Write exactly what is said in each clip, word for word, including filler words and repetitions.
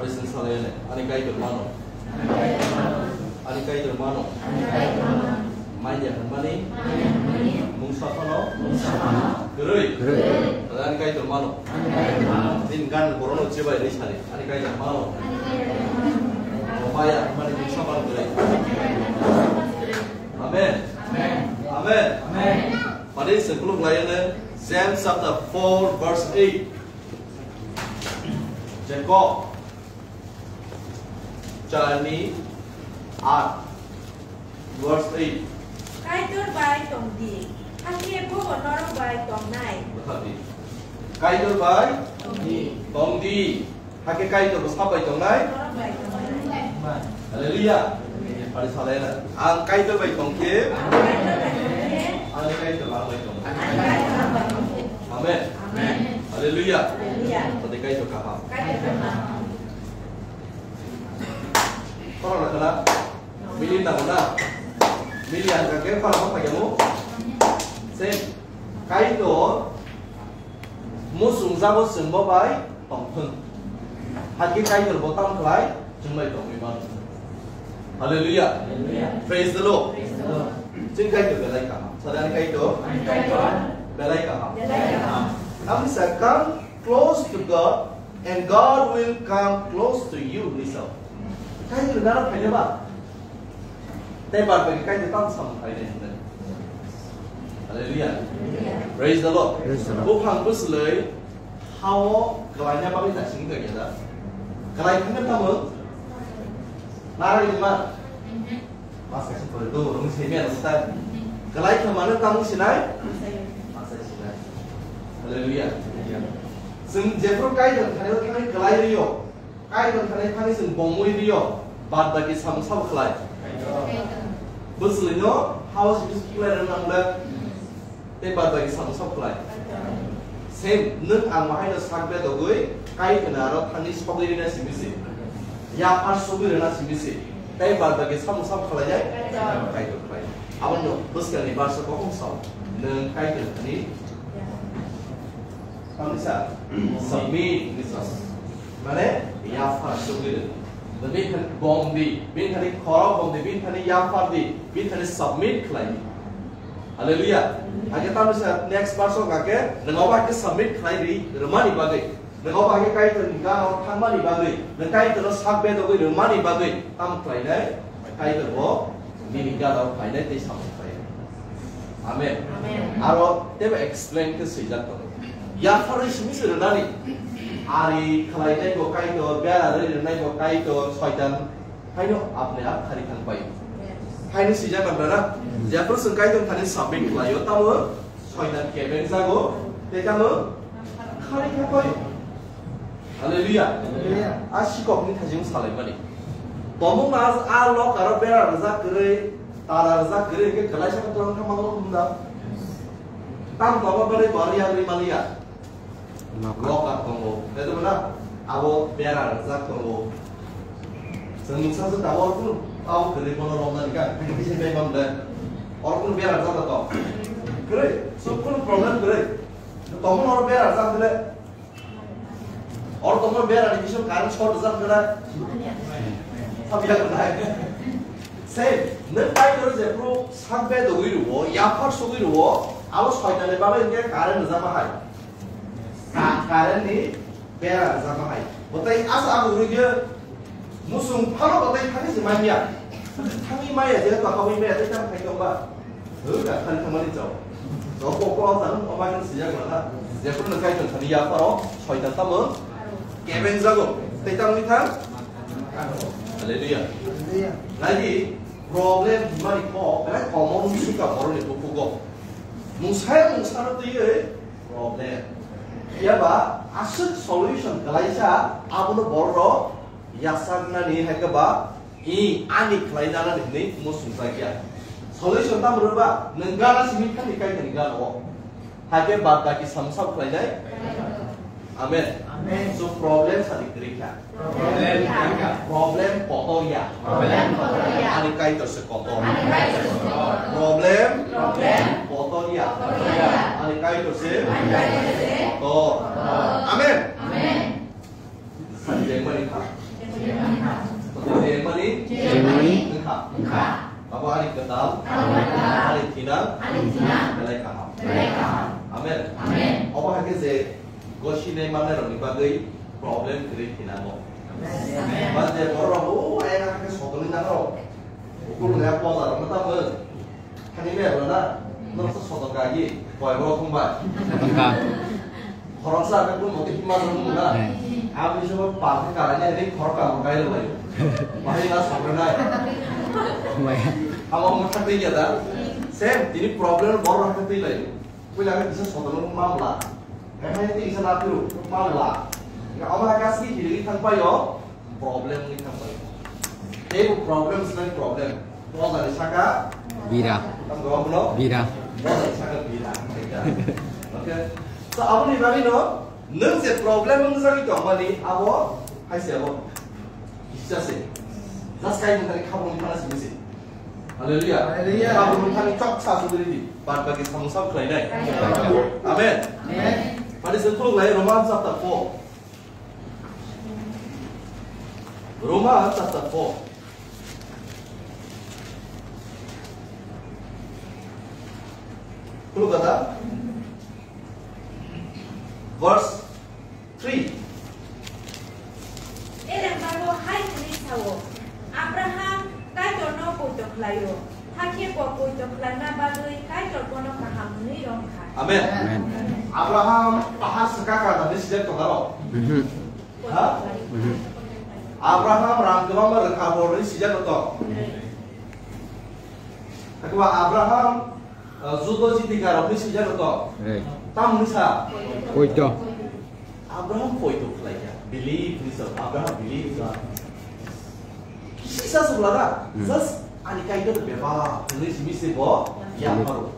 Salai, ani Kaitor mano. Ani Kaitor mano. Manya hwnmani mungsa phano kwrwi. Ani Kaitor mano. Din gan borono chibai rwi sari. Ani Kaitor mano. Maya hwnmani mungsa phano kwrwi. Amen. Amen. Amen. Pari sekuluk layana James chapter four verse eight. Jakob charni aat, verse eight. Kaitor bai tong di, hakhe bo bo norok bai tongnai. Bwkha di. Kaitor bai tong di, hakhe Kaitor bo sa bai tongnai. Norok bai tongnai. Hallelujah. Pari salai na. Ang Kaitor bai tong khe, ang Kaitor bai tong khe, ang Kaitor bai tong khe. Amen. Amen. Hallelujah. Hallelujah. Tadi Kaitor kaham. Kaitor kaham. Kono na kana? Mili na kana? Mili ang kake para mo kaya mo? Same. Kaitor musung jago sengbo bai tongthung. Hakhe Kaitor bo tam khlai chwng bai tongwi mano. Hallelujah. Hallelujah. Praise the Lord. Praise the Lord. Chwng Kaitor belai kaham. Sadani Kaitor. Ani Kaitor. Belai kaham. Belai kaham. Namni sa, come close to God and God will come close to you, hwnwi sa. Kaitor nana phaina ba? Tei bar bai Kaitor tamo samung khlainai hwnwi. Hallelujah. Praise the Lord. Praise the Lord. Buphang bwswlwi hao kwlaina bagwi naisingwi tongya da? Kwlai thangkhe tamo? Nara ri ma? Mas kaisa pore do, rung se me rung ta. Kwlai khe mano tamo sinai? Masai sinai. Hallelujah. Chwng jephru Kaitor thani thani kwlai rio. Kaitor thani thani chwng bomwi rio, bad baki samung sabo khlai. Bwswlwino hao simi khlai rwna nang le, tei bad baki samung sabo khlai. Same, nwng ang bahaino sak bedogwi, Kaitorno aro thani sogwi rwna simi se. Yaphar sogwi rwna simi se. Tei bad baki samung sabo khlai jai. Kaitor khlai. Abono bwskangni barsa kokong sao. Nwng Kaitor thani Tamisa, submit, Mane, yaphar sugwi rw. Bini thani bom di, bini thani khorok bom di, bini thani yaphar di, bini thani submit khlai di. Hallelujah. Age tamisa next verse o hake, nwng obo hake submit khlai di, rwmani bagwi. Nwng obo hake Kaitorni gana o thangmani bagwi, nwng Kaitorno sak bedogwi rwmani bagwi, tam khlainai, Kaitor bo nini gana o phainai tei samung khlainai. Amen. Amen. Aro tebo explain khe swijak tongo. Yapharwi simi se rwnani. Ari khlainai bo Kaitor, bera rwi rwnai bo Kaitor, Soitan haino apne ap khari thang pai. Haino swijak nang na? Jephru chwng Kaitor thani submit khlaio, tamo Soitan kebeng jago, tei tamo khari thang pai. Hallelujah. Hallelujah. A sikokni thajing salaimani. Tomung na a lokaro bera rwjak kwrwi, tara rwjak kwrwi, hwnkhe kwlaisa khe twlang kha mango hwnda. Tam tongma bagwi bo riyang ri maliya. Lokar. Lokar tongo. Tei tongna abo bera rwjak tongo. Chwng mungsa se tabok kunu tao kwrwi bono romnani kha. Kisa bai bam de. Or kunu bera rwjak tong. Kwrwi. So kunu problem kwrwi. Tongmung oro bera rwjak kwrwi. Oro tongmani berani bising current short rijak khe nai. Sabiya khe nai. Same, nwng Kaitor jephru sak bedogwi rwo, yaphar sugwi rwo, abo Soitanni bagwi hwnkhe current rijak bahai. Ka-, current ni bera rijak bahai. Bo tei asa abo rwgwi musung phano bo tei thangwi se manya. Thangwi maya je to habwi maya tei tamo khai tong ba. Hwda, thani thangmani chao. Chao kok kok thang, obai no sijak lana. Jephru no Kaitor thani yapharo, Soitan tamo kebeng jago. Tei tamo thang? Hallelujah. Hallelujah. Nai di, problem hwnmani kok, belai common sika boroni bukugo. Mungsaya mungsano twiwi problem. Phiya ba aswk solution kwlaisa, abono borok yachaknani hai khe ba I ani khlai nana ni hwnwi muchungjakya. Solution tamo rwba? Nwng gana simi thani Kaitorni gana o. Hakhe bad baki samsap khlainai? Amen. Amen. So problem sadi kwrwi kha. Problem kwrwi kha. Problem kotor ya. Problem kotor ya. Ani Kaitor se kotor. Ani Kaitor se kotor. Problem. Problem. Kotor ya. Kotor ya. Ani Kaitor se. Ani Kaitor se. Kotor. Kotor. Amen. Amen. Sadi jengmani kha. Tongthai mani. Chengmani. Wngkha. Wngkha. Abo ani kwtal. Abo ani kwtal. Ani thinang. Ani thinang. Belai kaham. Belai kaham. Amen. Amen. Obo hai khe je gosinai manai rokni bagwi problem kwrwi thinango. Amen. Ba je borok rok, o, ayang khe sotoni nango. Ukul ya pola rok tamo. Thani me rona, no so soto ka ye, koi bro thung bai. Soto ka. Khoroksa ka kun mote hima rung na. Hmm. Aboni sobo pa ka kara ne ring khor ka mo kai lo bai. Bahai na sokre nai. Maya. Amo mo thak ya da. Same, tini problem bor thak lai. Puila ka bisa soto no mamla. Ka hai ti isa na piru mamla. Ka aba ka si hili thang pai yo. Problem ni thang pai. Tei bo problem sinai problem. Boda ni saka. Bira. Tam go bono. Bira. Boda ni saka bira. Okay. So aboni bagwi no, nwng je problem wng jagwi tongmani abo hai se abo. Kisa se. Just kai mungkani khabong ni thana simi se. Hallelujah. Hallelujah. Khabong ni thani chok sa sugri di. Bad bagi samung sam khlai nai. Amen. Amen. Padi se khuluk lai Roman chapter four. Roma chapter four. Khuluk kata. Verse three. Ereng bago hai hwnwi sao, Abraham Kaitorno poito khlaio, hakhe bo poito khlaina bagwi Kaitor bono kaham hwnwi rwng kha. Amen. Amen. Abraham pahar swkakha da hwnwi sijak tongo aro. Mhm. Ha? Mhm. Abraham rang kwbangma rwkha bo hwnwi sijak tongo. Hakhe bo Abraham, uh, judo jiti karok hwnwi sijak tongo. Right. Tam hwnwi sa? Poito. Abraham poito khlaikha. Believe hwnwi sa, Abraham believe God. Kisa sukla da, hmm, just ani Kaitor bebak hwnwi simi se bo yapharo.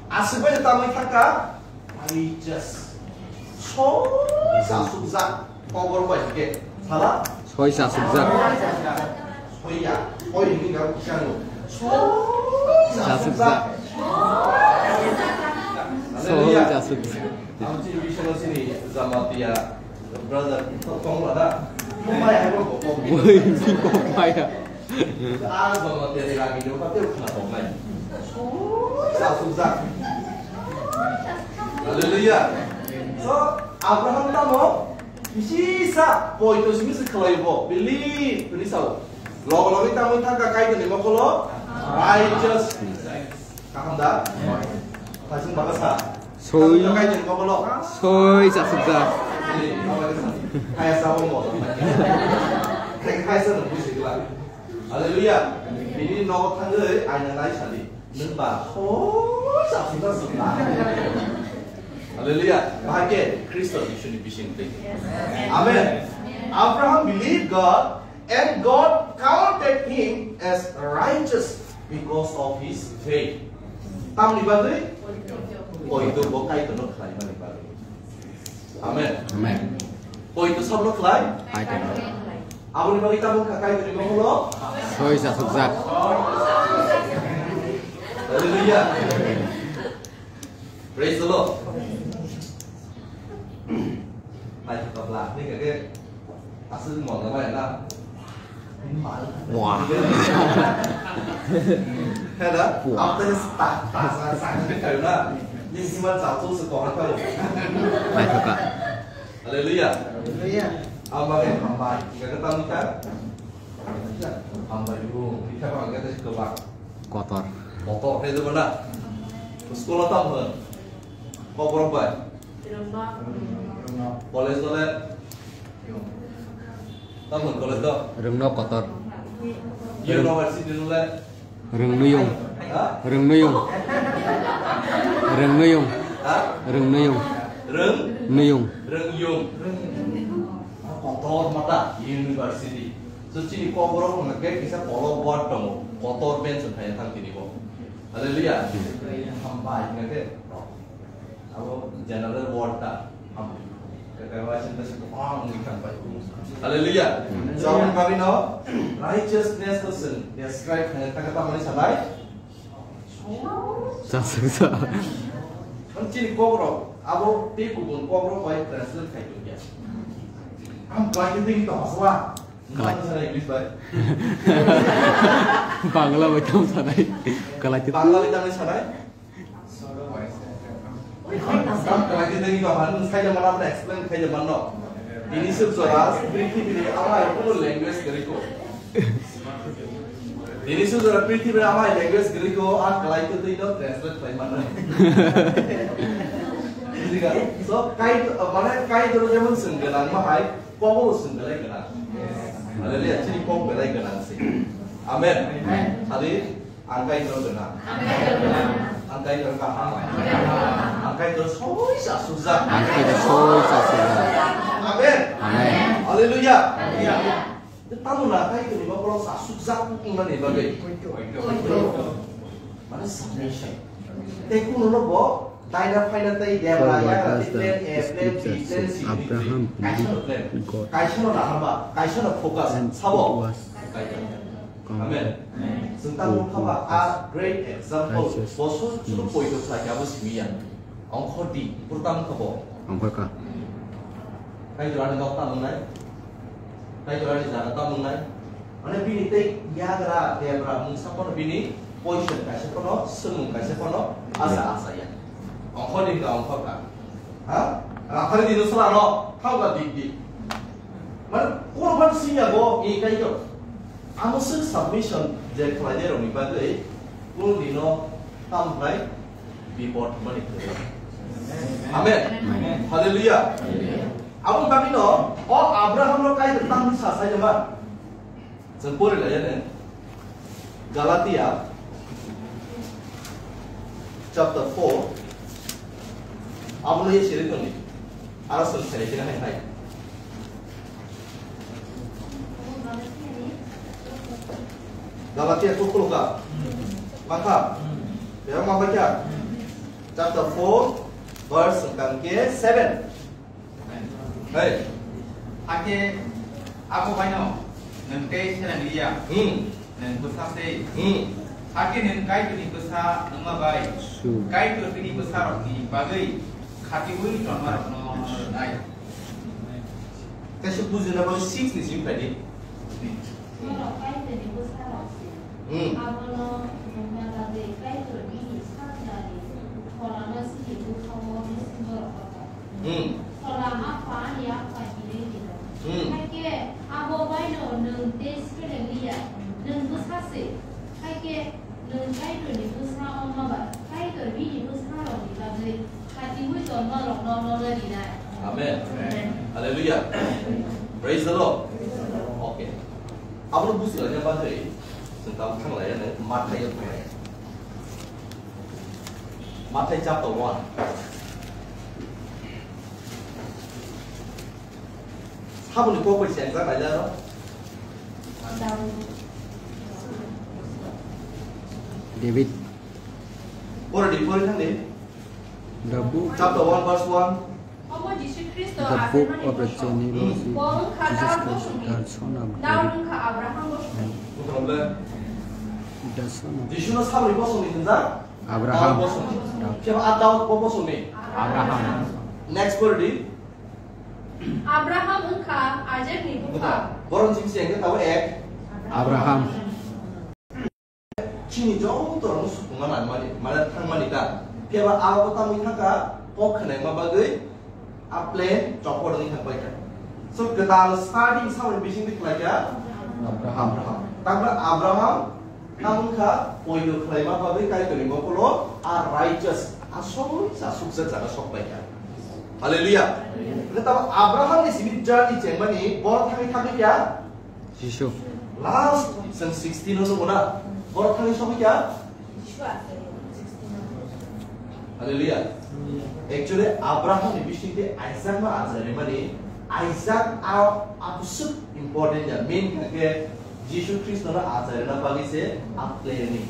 Aswk bai tamwi thangkha, righteous. Soi sa sukjak, kobor bai hwnkhe, sala? Soi sa sukjak. Soi ya, soi hwnwi garo kisa no. Soi sa sukjak. Soi sa sukjak. Hallelujah. Soi sa sukjak. Ang chini bisingo chini Jamatia brother tong la da. Maya hai bo bo. Boi, boi, maya. Ah, Jamatia ni lagi jong pate ukhna tong nai. Sa sujak. Hallelujah. So, Abraham tamo bisi sa poito simi se khlai bo. Believe, believe sao. Logo logi tamo thangka Kaitor ni mokolo righteous. Kaham da? Thajing baka sa. Soi. Kaham da kai jeng bokolo. Soi sa sukjak. Kaya sa bo mo. Kai kai sa nang busi gila. Hallelujah. Bini nogo thangwi aina nai sadi. Nung ba soi sa sukjak sukjak. Hallelujah. Bahai ke Kristo Jisu ni bising twi. Amen. Abraham believed God and God counted him as righteous because of his faith. Tamni bagwi? Poito bo Kaitorno khlaimani bagwi. Amen. Amen. Poito sabno khlai? Kaitorno. Aboni bagwi tabuk kha Kaitorni mokolo? Soi sa sukjak. Hallelujah. Praise the Lord. Hai, kapla, ni kage aswk mol na bai na. Wah. Hela, wah. Apa yang tak tak tak tak ni kayu na. Ni siman satu sekolah tahu. Naithoka. Hallelujah. Hallelujah. Ama ke hambai. Kage tamu ka? Hambai bu. Kita bang kata sekolah. Kotor. Kotor itu mana? Sekolah tamu. Kau berapa? College dole? Tamo college do? Rwngno kotor. University dole? Rwngnuyung. Ha? Rwngnuyung. Rwngnuyung. Ha? Rwngnuyung. Rwng? Nuyung. Rwngyung. Kotor mata university. So chini koborok hwnga khe kisa polo word tongo. Kotor mention khai thang tini bo. Hallelujah. Hambai hwnga khe. Abo general word ta. Kakai wa sin ta sin ko ang ni kan pai. Hallelujah. So, ang kami no righteousness to sin. Describe hanya ta kata mani sanai. Sa, sa, sa. Ang chini kokro, abo tei kubun kokro bai translate khai tu ya. Ang bai ni to aswa. Kalai. Bangla bai tamo sanai. Kalai tu. Bangla bai tamo sanai. Tam kalai tu tadi bahan saya mana pun explain saya mana. Ini sejarah prithibini amai kuno language dari ko. Ini sejarah prithibini amai language dari ko, ah, kalai tu tu itu translate saya mana. Jadi kan, so kai tu, mana kai tu dia pun senggelang mahai. Kokbo bo chwng belai gwnang. Hallelujah. Chini kok belai gwnang se. Amen. Sadi, ang Kaitor gwnang. Ang Kaitor kaham. Ang Kaitor soi sa sujak. Ang Kaitor soi sa sujak. Amen. Amen. Hallelujah. Tamo na Kaitor ni bokol sa sujak wngmani bagwi. Mane submission. Tei kuno no bo daina phaina tei debra yagra tei plan A, plan B, plan C, plan D. Kaisa no plan. Kaisa no nahama, kaisa no focus. Sabo. Amen. Chwng tamo kha ba a great example. Bosor chwng poito khlai khe abo simi ya. Ongkhor di, bwrwi tamo kha bo. Ongkhor kha. Kaitor ani nok tamo nai. Kaitor ani jaga tamo nai. Mane bini tei yagra debra mungsa phano bini poison kaisa phano, swngmung kaisa phano asa asa ya. Ongkhor di ka ongkhor ka. Ha? Rakhari di dosra no, thangla dik dik. Mane kono phan singya go, i Kaitor. Amo swk submission je khlainai rokni bagwi, kunu dino tamo khlai bipot mani. Amen. Hallelujah. Abo bagwino o Abraham no Kaitor tamo sa sai ma. Chwng pori lai ne. Galatia chapter four. Abo no ye siri toni. Aro chwng siri khe hai hai. Galatia kukhulka. Makha. Bebak ma baikha. Chapter four, verse hwnkhe seven. Hey. Hakhe abo baino nwng tei seleng liya. Hmm. Nwng bwsa se. Hmm. Hakhe nwng Kaitorni bwsa wngma bai. Su. Kaitor bini bwsarokni bagwi khatiui tonmarokno rwnai. Kaisa bujina bagwi six ni simi phaidi. Borok Kaitorni bwsarok se. Hmm. Abono rwngna bagwi Kaitor bini sakjani pholano chini bwkhao bisingo rohorkha. Hmm. Phola Apha ani Apha hinwi rino. Hmm. Hakhe abo baino nwng tei seleng liya, nwng bwsa se. Hakhe nwng Kaitorni bwsa wngma ba Kaitor bini bwsarokni bagwi khatiui tonmarokno nono rinai. Amen. Amen. Hallelujah. Praise the Lord. Okay. Abono buji laina bagwi chwng tabuk thang lai, Mathai o thang lai. Mathai chapter one. Saboni kok bai chengjak lailai aro. David. Pore di, pore thang di. The book, Chapter one, verse one. Omo Jisu Khristo the book asemani of the bosong. Genealogy, Bo wngkha Jesus Daud Christ, bosongni, the son of Daud David, wngkha Abraham bosongni. Bukhum le. The son of Jisu no saboni bosongni hwnjak? Abraham. Daud bosongni. Daud. Khe ba a Daud bo bosongni? Abraham. Next pore di. Abraham wngkha Isaakni bupha. Borok chini siyang khe tabuk ek. Abraham. Chini joto rokno supungna nangmani, mane thangmani ta. Phiya ba abo tamni thangkha, kok khnaima bagwi a plan chopor wngwi thangbai kha. So, kwtal starting samani bising twi khlai kha Abraham. Abraham. Tamkhe Abraham tamo wngkha poito khlaima bagwi Kaitorni mokolo a righteous, a soi sa suksa jaga sok pai kha. Hallelujah. Hallelujah. Tamo Abrahamni simi journey chengmani borok thangwi thangwi kha Jisu. Last chwng sixteen o nugo na? Borok thani sogwi kha? Hallelujah. Actually, Abraham ni bisingtwi Isaac no achai mani, Isaac a, a bwswk important ya, main khe Jisu Khristo no achai rwna bagwi se a plan ni.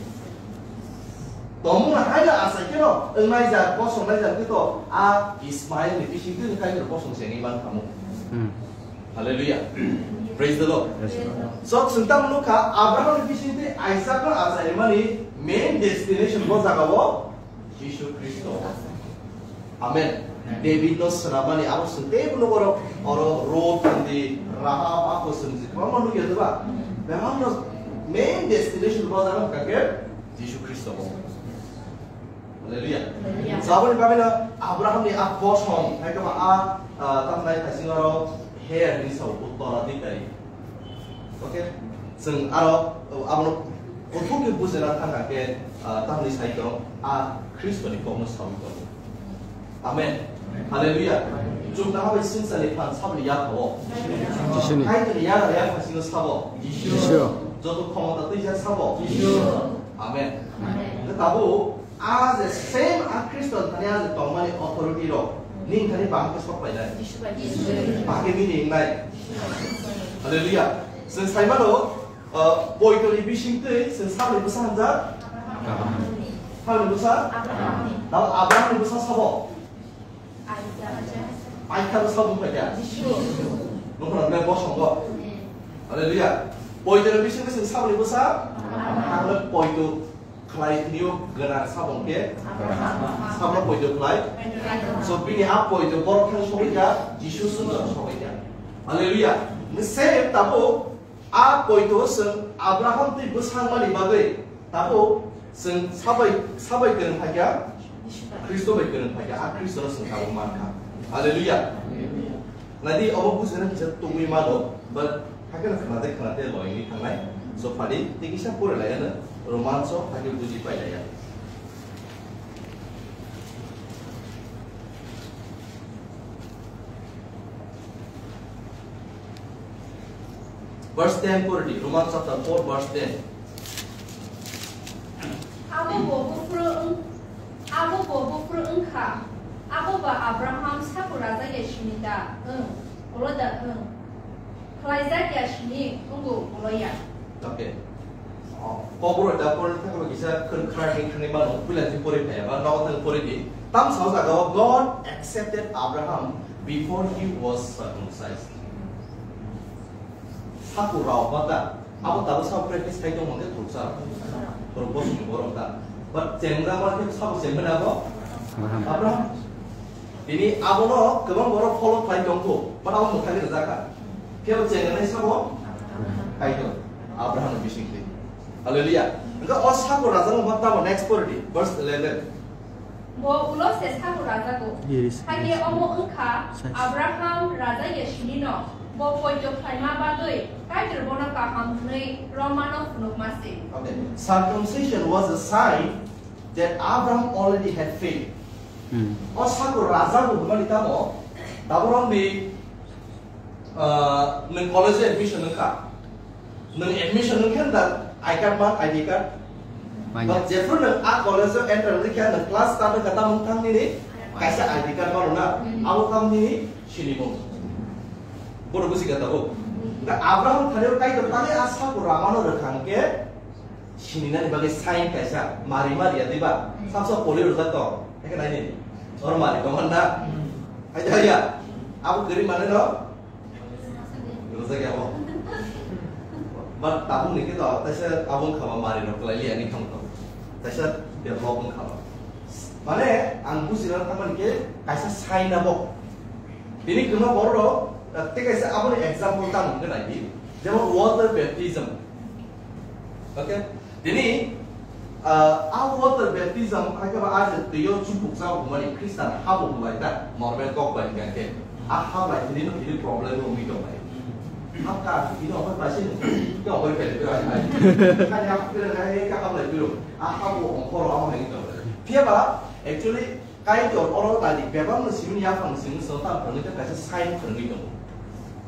Tongmung hai no achai khe no, wngnai jak, bosong nai jak khe to, a Ismail ni bisingtwi khai no bosong se ni man khamu. Hmm. Hallelujah. Praise the Lord. Yes, Lord. So, chwng tamo nukha, Abraham ni bisingtwi Isaac no achaimani main destination bo jaga o Jisu Khristo. Amen. David no swnamani abo chwng teibo nugo oro, oro Ruth, Rahab, ako chwng je kwbangma nukya, diba? Bebak no main destination bo jaga hwnkha khe Jisu Khristo bo. Hallelujah. Hallelujah. Saboni bagwi no Abraham ni a bosong, hai khe ba a, ah, tamnai thaisingo aro Her hinwi sao, Uttoradikari. Okay? Chwng aro, uh, abono kuthuk khe bujina thangkha khe, uh, tamni sai tong, a Khristoni kokno saui tongo. Amen. Hallelujah. Chuknoha bai swngcharni phan saboni yaphao. Jisuni. Kaitorni yagra yapha sino sabo. Jisu. Joto khomota twijak sabo. Jisu. Amen. Amen. Tabuk A je same a Khristo thani a je tongmani authority rok, ning thani bahai khe sok painai. Jisu bai Jisu. Bahai khe bini wngnai. Hallelujah. Chwng sai mano, uh, poitoni bising twi chwng saboni bwsa hamjak? Abraham. Saboni bwsa? Abraham. Tamo Abrahamni bwsa sabo? Isaac. Paikha bwsa bung paikha? Jisu. Nukho na bosongo. Hallelujah. Poitoni bising twi chwng saboni bwsa? Abraham. Ang poito khlai twiyo gwnang sabo hwnkhe Abraham. Sabno poito khlai. Abraham. So bini a poito borok thang sogwi kha, Jisu swngcharno sogwi kha. Hallelujah. Same tabuk a poito chwng Abraham twi bwsangmani bagwi tabuk chwng sabai, sabai kwrwng phaikha, Khristo bai kwrwng phaikha, a Khristono chwng tabuk mankha. Hallelujah. Naidi, obo bujina kisa tubui mano, but hakhe no khwnade khwnade loini thangnai. So phadi, tei kisa pore lai ano, Romans o hakhe buji pai lai ya. Verse ten pore di, Romans chapter four, verse ten. Abo bo buphuru wng-, abo bo buphuru wngkha, abo ba Abraham saku rajakya sini da wng, ulo da wng, khlaijak ya sini wngo ulo ya. Okay. Oh, Kokborok da pore thangma kisa khwrwng khwrwng ni thangni mano, puila jin pore phaya ba, nogo thang pore di. Tam sa jaga o God accepted Abraham before he was circumcised. Saku rao ba da, abo tabuk sabo practice khai tong mangkhe thuruksa. Thuruk bosong ni borok da. But chengra ma khe sabo chengmani abo? Abraham. Abraham. Tini abono kwbang borok follow khlai tongkho, but abo mwthangwi rwjakha. Phiya bo chengnai sabo? Kaitor. Abraham ni bising twi. Hallelujah. Hwnkhe o saku rajak wngma tamo next pore di, verse eleven. Bo ulo se saku rajago. Yes. Hakhe omo wngkha Abraham rajakya sinino bo poito khlaima bagwi Kaitor bono kaham hwnwi romano phunukma se. Okay. Circumcision was a sign that Abraham already had faith. Hmm. O saku rajago hwnmani tamo, daborokni, ah, nwng college admission wngkha. Nwng admission wngkhe da I card man, I D card. Manya. But jephru nwng a college o enter wngkhe nwng class start wngkha, tamo wngthang nini kaisa I D card mano na, hmm, abo wngthang nini sinimung. Bono buji kha tabuk. Da Abraham thani o Kaitor tani a saku ramano rwkha hwnkhe sininani bagwi sign kaisa mari mari ya diba? Samsa poli rwjak tong. Ekhe naini. Or mari tong honna. Hai hai ya. Abo gari mane no? Rwjak ya bo. But tabuk ni khe to taisa abo wngkha ba mari no kwlai liya ni thang to. Taisa develop wngkha ba. Mane ang bujina thangmani khe kaisa sign abo. Tini kwma borok rok, uh, tei kaisa aboni example tamo hwnkhe nai di, jemon water baptism. Okay? Tini, uh, a water baptism hai khe ba a je twi o chubuk cha hwnmani Khristan habo hwnbai ta, normal kok bai hwnkhe. A ha bai tini no tini problem wngwi tong lai. Ha ka tini okhor bai se nung, tini okhor bai tini ai ai. Kani ha kira nai ka ha bai tini. A habo okhor o amo hai tong lai. Phiya ba, actually, Kaitor oro tadi bebak no simi yaphang simi so tam phangni ta kaisa sign phangni tongo.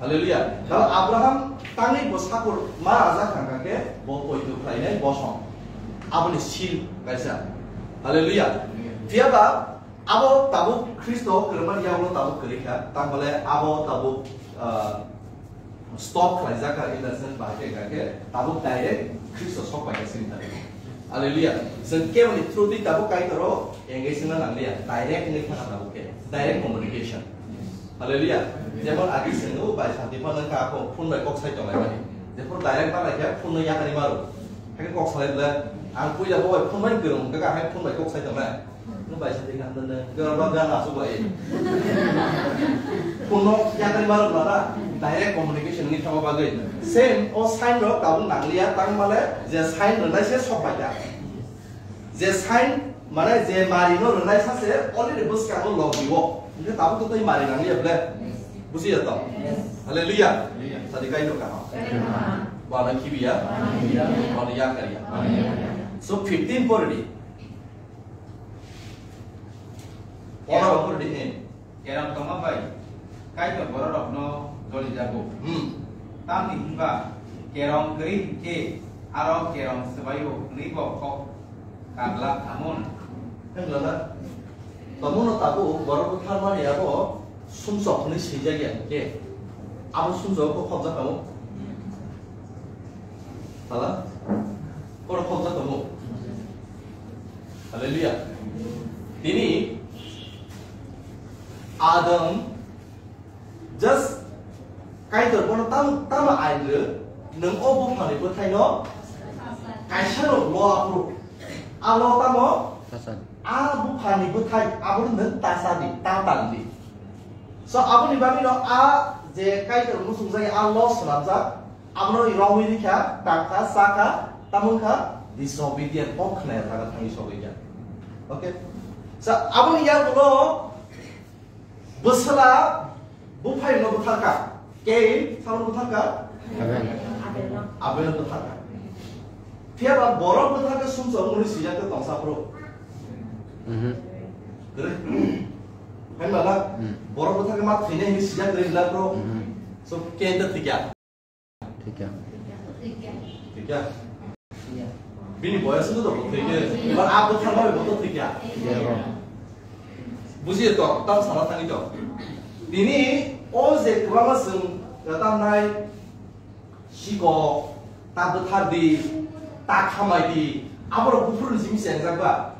Hallelujah. Tamo Abraham tangwi bo sakur ma raja khangkha khe bo poito khlainai bosong. Aboni seal kaisa. Hallelujah. Phiya ba abo tabuk Khristo kwrwngmani yagulo tabuk kwrwi kha. Tamo le abo tabuk, ah, stop khlaijak kha, in the sense bahai khe kha khe tabuk direct Khristo sok pai kha sini thani. Hallelujah. Chwng keboni through twi tabuk Kaitor o engage wngna nangliya, direct wngwi thangkha tabuk khe, direct communication. Hallelujah. Jemon agi chwng o bai santi phano wngkha ako phone bai kok sai tonglaimani. Jephuru direct ma laikha phone no yakari maro. Hakhe kok salai bwle ang puila bo bai phone bai kwrwng hwnkha khe phone bai kok sai tongnai. Bai sa thik hamdan de. Ga ba ga na su bai. Kuno yakari maro na da. Direct communication ni thama bagwi. Same o sign rok tabuk nangliya tang male je sign rwnai se sok bai da. Je sign mane je mari no rwnai sa se already bwskango log diwo. Nge tabuk to tei mari nangliya ble. Buji ya to. Hallelujah. Sadi kai no ka. Bana kibiya. Bana yakariya. So fifteen pori di. Pora rok pori di. Kerong tongma bai Kaitor bororokno jolijago. Hmm. Tamni hwnba kerong kwrwi hinkhe aro kerong swbaio hwnwibo kok kagla thamun. Hwnglana? Tomono tabuk borok bwtharmani abo sumsok hwnwi swijagya hinkhe abo sumsok kok khobjak tamo? Hala? Koro khobjak tamo? Hallelujah. Tini Adam just Kaitor bono tam tama ain rw, nwng o buphani bwthai no kaisa no lo aphuru. A lo tamo? Tasani. A buphani bwthai abono nwng tasadi, ta tangdi. So aboni bagwi no a je Kaitor muchungjak a lo swnamjak, abono romwi rikha, tangkha, sakha, tamo wngkha disobedient, kok khnaya thangwi sogwi kha. Okay? So aboni yagulo bwsala buphai no bwtharkha. Kain, sabo bwtharkha? Abel. Abel no bwtharkha. Phiya ba borok bwtharkha sumsok muni sijak tongsa phuru. Mhm. Kwrwi. Hai mala, Hmm. borok bwtharkha ma thwinai hinwi sijak kwrwi la phuru. Mhm. So, Kain ta thikya. Thikya. Thikya. Bini boyas wngkha to bo thikya. Ba a bwtharma bai bo to thikya. Thikya. Buji to, tam sana thangwi to. Tini o je kwbangma chwng, tamnai sikok, ta bwthar di, ta khamai di, aborok buphuruni simi chengjak ba?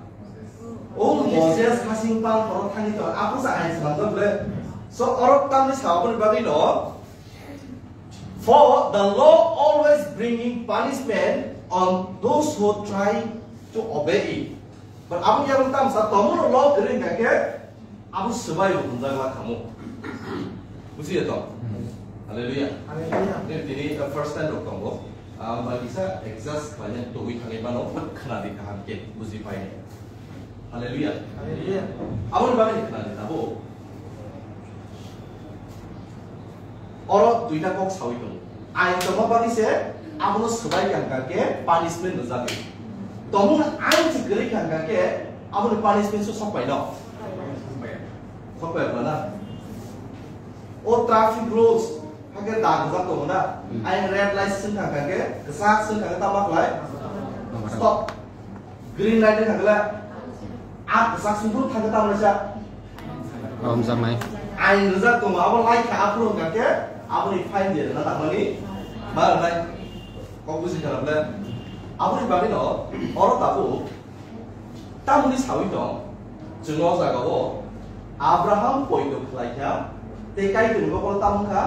O Moses hasing pal khoro thangwi to, aphuru sa ain swnamjak ble. So, orok tamni sa aboni bagwi no, for the law always bringing punishment on those who try to obey it. But abo yang tam sa tomo no law kering kake, abo swbai bo hwnjak la kamo. Bujiya to? Hallelujah. Hallelujah. Tini, tini, uh, first time rok tongo. Ah, ba kisa adjust khlaina togwi thangwi mano, but khna di kaham ke, buji pai. Hallelujah. Hallelujah. Aboni bagwi khna di tabo. Oro duita kok sawi tongo. Ain tongma bagwi se abono swbai kha hwnkha khe punishment rwjagwi. Tomung ain se kwrwi kha hwnkha khe aboni punishment se sok pai no? Sok pai ba na? O traffic rules hakhe dag rwjak tongo na? Hmm. Ain red light swng kha hwnkha khe, kwchak swng kha khe tamo khlai? Stop. Green light wngkha khe le, a kwchak sungkru thangkhe tamo sa? Romjaknai. Ain rwjak tongo, abo lai kha aphuru wngkha khe, aboni fine je rwna nangmani ma rwnai. Kok buji kha na ble? Aboni bagwi no, oro tabuk, tamoni sawi tong, chwng o jaga o, Abraham poito khlai kha, tei Kaitor ni bokhoro tamo wngkha?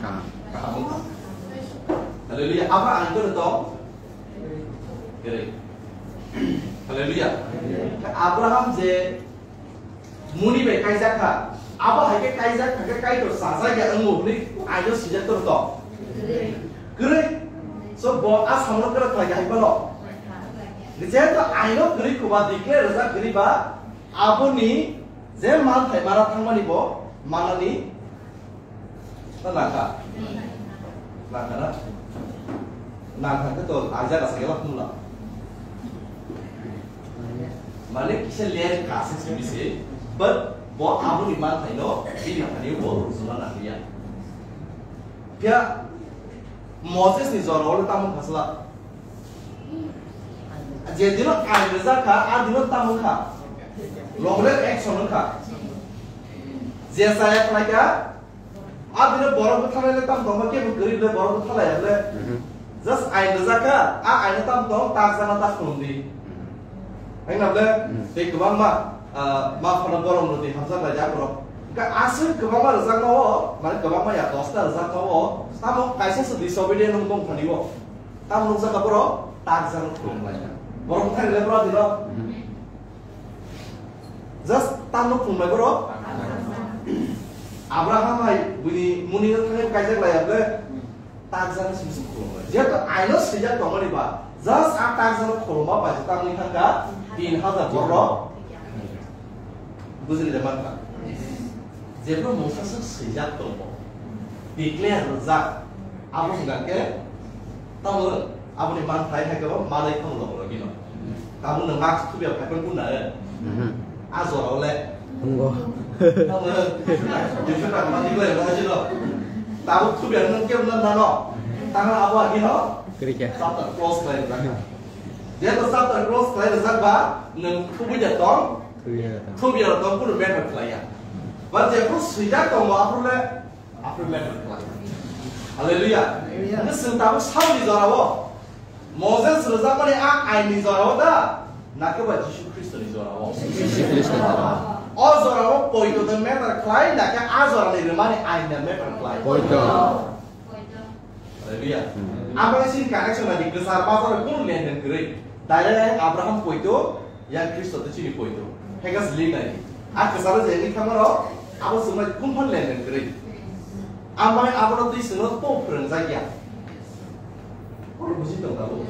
Kaham. Kaham wngkha. Hallelujah. Abraham ain kono tong? Kwrwi. Hallelujah. Abraham je muni bai kaijak kha, abo hai khe kaijak kha khe Kaitor sajak ya wngmo hwnwi aino sijak tong to? Kwrwi. So bo a samano kwrwi khlai ya hai phano. Jehetu aino kwrwi kuba declare rwjak kwrwi ba aboni je manthai mana thangmani bo manani Ta nangkha. Nangkha na? Nangkha khe to ajak asa gela khumla. Mane kisa ler ka se simi se, but bo aboni manthai no bini thani bo rujuna nangya. Phiya Moses ni jora o tamo khasla. Je dino ain rwjak kha, a dino tamo kha. Logler action wngkha. Je chaya khlai kha, a dino borok bwtharnai le tamo tongma kebo kwrwi le borok bwtharlai ya le. Mhm. Just ain rwjak kha, a aino tamo tong, tak jana tak khulum di. Wngna le, Hmm. tei kwbangma, ah, ma phano borom rwdi hamjak lai jak borok. Hwnkhe aswk kwbangma rwjakma o, mane kwbangma ya dosta rwjakma o, tamo kaisa se disobedient wng tong thani o. Tamo nukjak kha borok, tak jang khulum lai. Borok thani le borok dino. Hmm. Just tamno khulumlai borok. Abraham hai bini muni no thangwi kaijak laiya ble. Takjani simi simi khulumlai. Jehetu aino swijak tongmani ba. Just a takjano khulumma bai tamni thangka tin hajar borok. Bujili de mankha. Jephru mungsa swk swijak tongo. Declare rwjak. Abo wngkha khe tamo Aboni manthai hai khe bo manwi khamu logo logi no. Tabuk no mask thubiya phaiphang kun na, eh? Mhm. A jora o le. Nungo. Tamo, eh? Duiso taka mati khlai no hajino. Tabuk thubiya nung kebo no nano. Tangla abo agi no. Kwrwi khe. Chapter close khlai rwjak. Jeto chapter close khlai rwjak ba, nung thubui ya tong. Thubiya tong. Thubiya tong kunu matter khlai ya. Ba jephru swijak tongo aphru le Aphru matter khlai. Hallelujah. Hallelujah. Hwnkhe chwng tabuk saboni jorao? Moses rwjakmani a ainni jorao da? Nakhe ba Jisu Khristoni jorao? Jisu Khristo. O jorao poito de matter khlai, nakhe a jorani rwmani ainni matter khlai? Poito. Hallelujah. Hmm. Amoni sini connection nadi kwchar bazar kunu lenden kwrwi. Direct Abraham poito, Yang Khristo tei chini poito. Hekhe sling nai. A kwcharo je wngwi thangmano, abo chwngno kung phan lenden kwrwi. Ambai abono twi chwngno to phwrwngjak ya. Oro buji tong tabuk.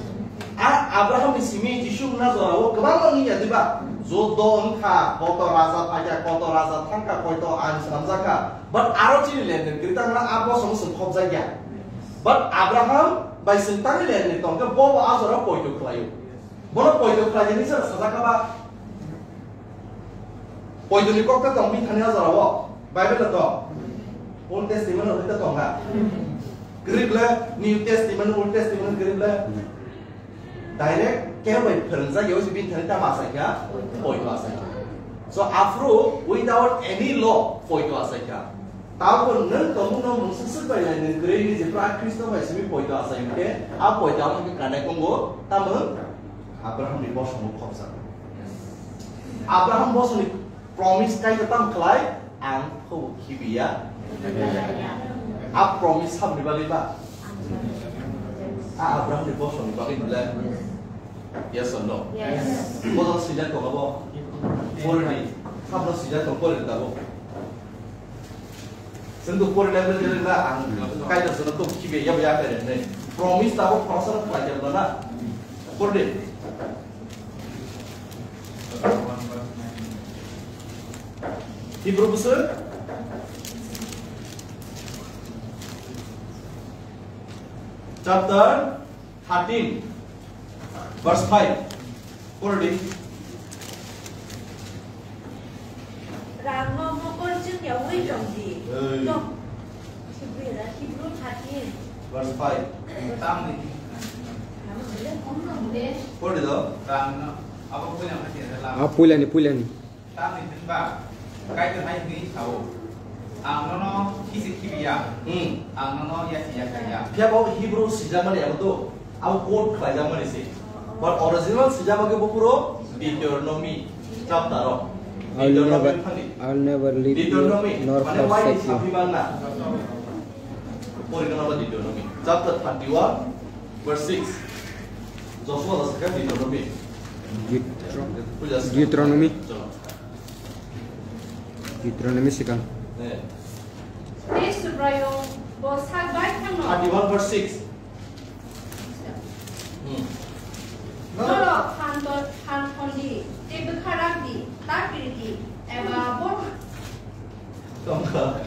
A Abrahamni simi Jisu wngna jorao kwbangma wngya diba? Juddo wngkha, koto raja phaikha, koto raja thangkha, koito ain swnamjakha. But aro chini lenden kwrwi tangmano a bosongno chwng khopjak ya. But Abraham bai chwng tangwi lenden tongkhe bo bo a jorao poito khlaio. Bono poito khlaijani sara sajak kha ba? Poito ni kok ta tong bini thani a jora o? Bible o tong? Old Testament o ta tong ha? Kwrwi ble New Testament, Old Testament kwrwi ble? Direct kebo bai phwrwngjak ya, bini thani tamo asai kha? Poito asai kha. So, aphuru without any law poito asai kha. Tabuk nwng tongmungno mungsa swk bai lai nwng kwrwi hwnwi jephru a Khristo bai simi poito asai hwnkhe, a poito ano hwnkhe kanai tongo, tamo Abrahamni bosongo khopjak. Abraham bosongni promise kaitor tamo khlai, "Ang kho khibiya." A promise saboni bagwi ba? A Abrahamni bosongni bagwi hwnle? Yes or no? Yes. Bosong swijak tongo bo? Pori di. Sabno swijak tong pori di tabuk. Chwng to pori level level na ang kaitor chwngno to khibiya ya ya kaitor ne. Promise tabuk khoroksa no khlai ya na. Pori di. Hebrew bwswk chapter thirteen, verse five. Pori di. Rangno mokol chwngyaui tong di. Hey. Tong. Hebrew, Hebrew thirteen. Verse five. Tamni. Pori do. Rangno. Abo puilani, puilani. Tamni hwnba, Kaitor hai hwnwi sao, "Ang nono khisi khibiya, hmm, ang nono yasi yakaiya." Phiya bo Hebrew swijak mani abo to, abo quote khlai jak mani se. But original swijak mani bo phuru Deuteronomy chapter o. I'll Deuteronomy never, thani. I'll never leave you Deuteronomy, nor mane why forsake you. Pori kana ba Deuteronomy chapter thirty-one, verse six. Joshua da sakha Deuteronomy. Deut-, Puja sakha. Deuteronomy. Chalo. Deuteronomy sikang. Eh. Tei Subraiyung bo sak bai thangno. Thirty-one verse six. Hmm. Norok phan ton, phan thon di, tei bwkha rak di, ta kiri di, eba bo Tongkha.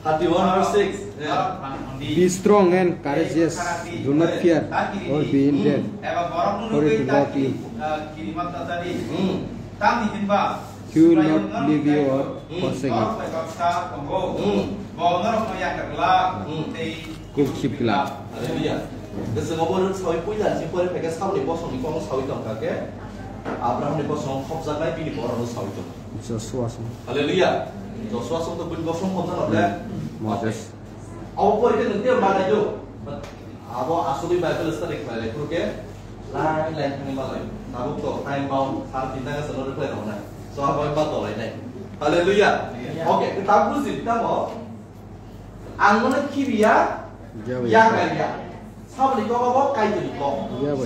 Thirty-one verse six. Yeah. Be strong and courageous. Do not fear or be in dread, for it is not you. Hmm. He will not leave you or forsake you. Hmm. Kuk sip kla. Hallelujah. Bwswk obo rwng sawi puila si pore phaikhe Saulni bosongni kokno sawi tongkha khe Abrahamni bosong khopjaknai bini borokno sawi tongkha. Joshua song. Hallelujah. Joshua song to bini bosong khopjaknai le. Moses. Abo pore khe nwng tei manai do. Abo aswk Bible study khlai lai phuru khe lai lai thangwi ma lai. Tabuk to time bound sar tinta ka chwngno reply rwnai. So abo ba to lai nai. Hallelujah. Okay, ta buji tamo. Ang nono khibiya, ya kaiya. Saboni kok abo Kaitorni kok.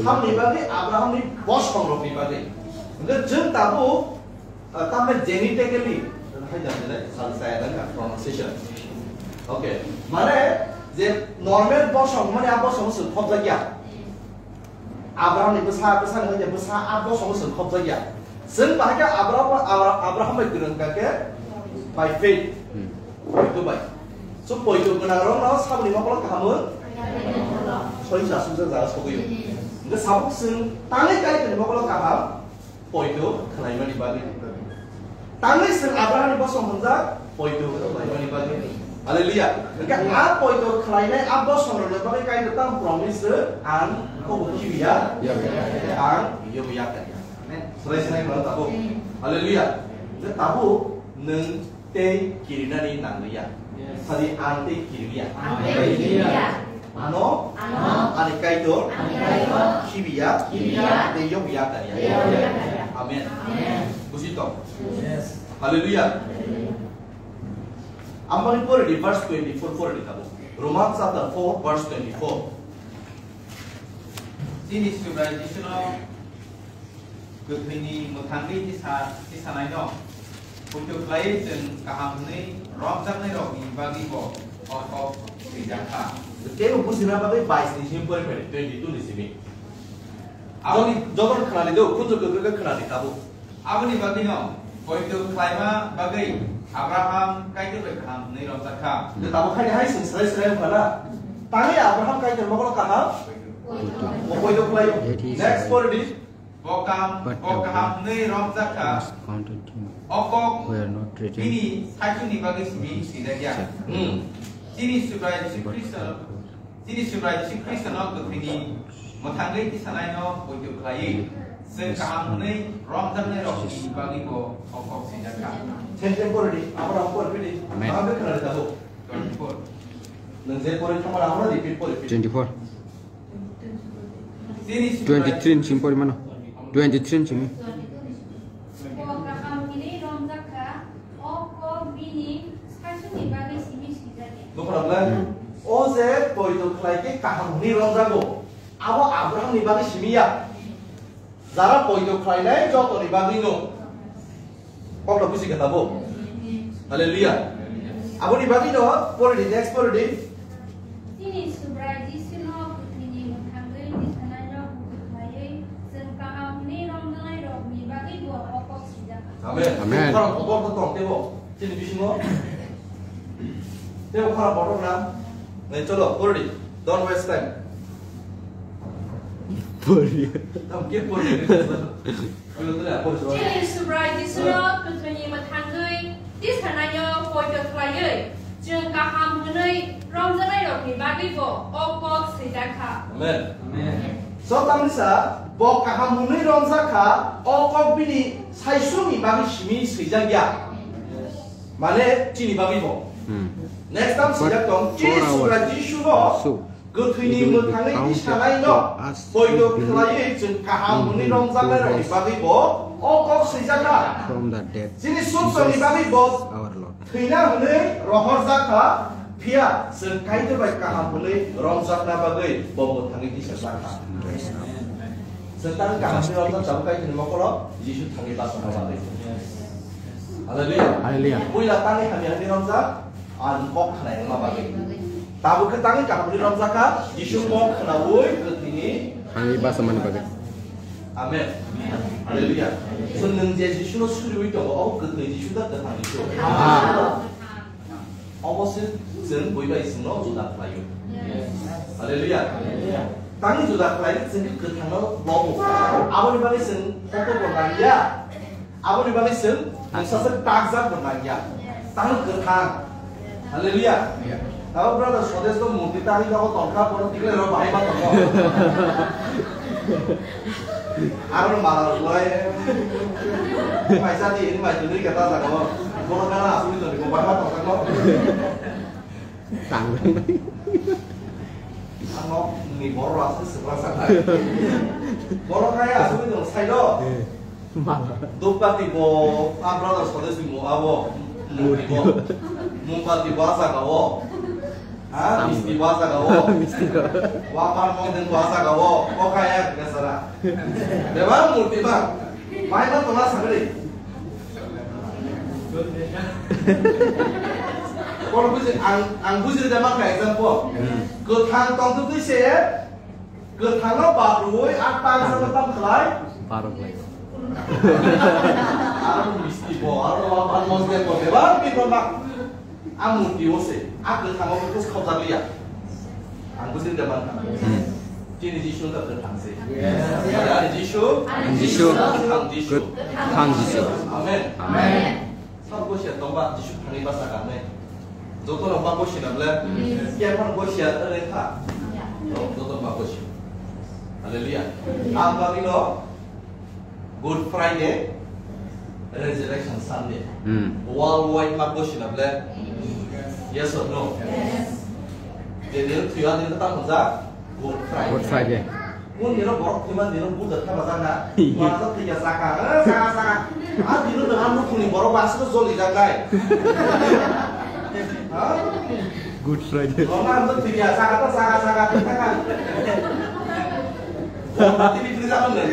Saboni bagwi Abrahamni bosongrokni bagwi. Hwnkhe chwng tabuk, ah, tamni genetically, hai jani le, sal saya dan ka pronunciation. Okay. Mane, je normal bosong, mane a bosong chwng khopjakya. Abraham ni bwsa, bwsa ni hwnja bwsa, a bosong chwng khopjakya. Chwng bahai khe Abraham, Abra-, Abraham bai kwrwng ka khe by faith. Hmm. Poito bai. So poito gwnang rok no saboni mokolo kaham wng? Soi sa sujak jaga sogwi. Hwnkhe sabuk chwng tangwi Kaitor ni mokolo kaham, poito khlaimani bagwi. Tangwi chwng Abraham ni bosong hwnjak poito khlaimani bagwi. Hallelujah. Hwnkhe a poito khlainai a bosong rokni bagwi Kaitor tamo promise rw, ang kobo khibiya, ang yobo yakarya. Amen. Srai srai mano tabuk. Hallelujah. Hwnkhe tabuk nwng tei kirinani nangliya. Yes. Sadi ang tei kiringliya. Ang tei kiringliya. Ano, ano, ani Kaitor, ani Kaitor, khibiya, khibiya, tei yobo yakarya. Tei yobo yakarya. Amen. Amen. Buji tong? Yes. Hallelujah. Hallelujah. Amoni pore di verse twenty-four pore di tabuk. Romans chapter four verse twenty-four. Chini Subrai Jisuno kwthwini mwthangwi tisa-, tisanaino poito khlaiwi chwng kaham hwnwi romjaknairokni bagwibo o kok swijak kha. Teibo bujina bagwi bais ni simi pore phai, twenty-two ni simi. Aboni jotono khwnadi do, khunju kwkrwi khe khwnadi tabuk. Aboni bagwino poito khlaima bagwi Abraham Kaitor bai kaham hwnwi romjak kha. Tabuk khai hai chwng srai srai wngkha na? Tangwi Abraham Kaitor mokolo kaham? Poito. Bo poito khlai. Next pore di. Bo kaham, bo kaham hwnwi romjak kha. O kok bini saichungni bagwi simi swijak ya. Hmm. Chini Subrai Jisu Khristo, chini Subrai Jisu Khristono kwthwini mwthangwi tisanaino poito khlaiwi chwng kaham hwnwi romjaknairokni bagwibo o kok swijak kha. Same same pore di, abo rok pore phidi. Amen. Twenty-four. Nwng je pore thangmani abo repeat pore phidi. Twenty-four. Twenty-three ni simi pori mano. Twenty-three ni simi. Bo kaham hwnwi romjak kha, o kok bini saichungni bagwi simi swijak ya. Nukha na bwle? Hmm. O je poito khlai khe kaham hwnwi romjago, abo Abraham ni bagwi simi ya. Jara poito khlainai jotoni bagwino. Kokno buji kha tabuk. Hallelujah. Aboni bagwino pore di, next pore di. Chini Subrai Jisuno kwthwini mwthangwi tisanaino poito khlaiwi chwng kaham hwnwi romjaknairokni bagwibo o kok swijak kha. Amen. Amen. Khorang kokbo tong tebo. Chini bisingo. Tebo khorang kotor na. Nai cholo, pore di. Don't waste time. Pore di. Tam ke pore di. Chini Subrai Jisuno kwthwini mwthangwi tisanaino poito khlaiwi chwng kaham hwnwi romjaknairokni bagwibo o kok swijak kha. Amen. Amen. So tamni sa bo kaham hwnwi romjak kha, o kok bini saichungni bagwi simi swijak ya. Mane chini bagwi bo. Hmm. Next time swijak tong, chini Subrai Jisuno kwthwini mwthangwi tisanaino poito khlaiwi chwng kaham hwnwi romjaknairokni bagwi bo o kok swijak kha. From the dead, chini suksongni bagwi bo thwina hwnwi rohorjak kha, phiya chwng Kaitor bai kaham hwnwi romjakna bagwi bo mwthangwi tisajak kha. Chwng tang kaham hwnwi romjak tabuk Kaitorni mokolo Jisu thangwi bachana bagwi. Hallelujah. Hallelujah. Puila tangwi hamya hwnwi romjak, ang kok khwnai wngma bagwi. Tabuk khe tangwi kaham hwnwi romjak kha, Jisu kok khwnaui kwthwini thangwi bachamani bagwi. Amen. Hallelujah. So nwng je Jisuno suriui tongo, obo kwthwi Jisu da kwthang Jisu? Kwthang. Obo se chwng bui bai chwngno juda khlaio. Yes. Hallelujah. Hallelujah. Tangwi juda khlai chwng kwthangno lobo. Aboni bagwi chwng photo bo nangya. Aboni bagwi chwng mungsa se takjak bo nangya. Tang kwthang. Hallelujah. Tabo brother Swadesh to murti tangwi nogo tongkha, bono tikle ro bahai ma tongo. Aro mala rwlai. Paisa di, ini mai tuni kata jago. Bono kana asli to ko bahai ma tongkha ko. Tang. Ano ni boro asli sebelah sana. Bono kaya asli to sai do. Dopkati bo, ah, brother, sode sui mo, abo, murti bo. Mombati bo asa ka o. Ha, misti bo asa ka o. Misti bo. Wapar monden bo asa ka o. O kaya ka sara. Deba murti ba. Mai ma tongna sakali. Kono buji, ang, ang buji da maka example. Hmm. Kwthang tongtwtwi se, kwthangno babrui, a tang sa tam khlai. Barok lai. Aro misti bo, aro wa ban mos de bo, de ba pi ko mak. A murti o se, a kwthang o kos khobjak liya. Ang buji da maka. Hmm. Chini Jisu ta kwthang se. Yes. Ani Jisu. Ani Jisu. Kwthang Jisu. Kwthang Jisu. Amen. Amen. Sab gosia tongba Jisu thani basa kanai. Joto no ma gosi na ble. Yes. Kya phan gosia ere kha. No, joto no ma gosi. Hallelujah. Ang bani no Good Friday, Resurrection Sunday. Hmm. Worldwide ma gosi na ble. Yes or no? Yes. Je dia tuya dia ta manja Good Friday. Good Friday. Mun dino borok thwiman dino buddha thaba jana. Wala thwi ya saka. Eh, saka, saka. Ah, dino dengan lu kuni borok basu joli jagai. Ha? Good Friday. Roma ang thwi ya saka ta saka, saka, saka. Borok thwi thwi jaman dai.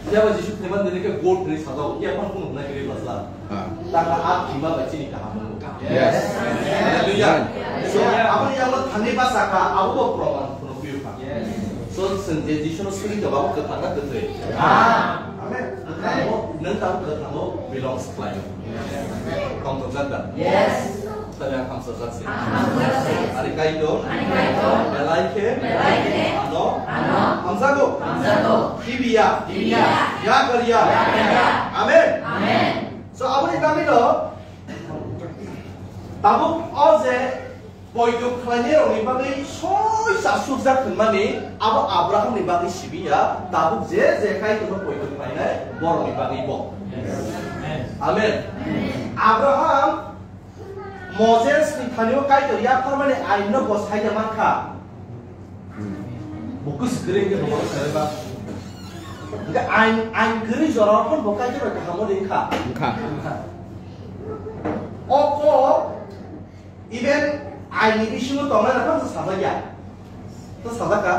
Siapa Jisu thwiman dini ke gold ni sajao. Iya pun pun na kiri basla. Ah. Tangka a thima ba chini kaham nangkha. Yes. Hallelujah. Amen. So, abo ni yago thangwi basa kha, abo bo proman phunukphiu kha. Yes. So, chwng je Jisuno suri to, abo kwthang na kwthwi? Amen. Kwthango, nwng tamo kwthango belongs khlaio. Yes. Tongthokjak da? Yes. Tanya hamsa jaksi. Hamsa jaksi. Ari kaito. Ari kaito. Belai khe. Belai khe. Ano. Ano. Hamjago. Hamjago. Kibiya. Kibiya. Ya kariya. Ya kariya. Amen. Amen. So, aboni bagwi no, tabuk o je poito khlainai rokni bagwi soi chasukjak hwnmani, abo Abrahamni bagwi sibiya, tabuk je je Kaitorno poito khlainai borokni bagwi bo. Amen. Abraham Mosesni thani-o Kaitor yapharmani ainno bo saida mankha. Bo kwswk kwrwi wngkhe bo borok sabai ba. Hwnkhe ain, ain kwrwi jorao phano bo Kaitor bai kaham wngkha. Wngkha. O kok even aini bisingo tongnai rok phano sajak ya. To sajak kha.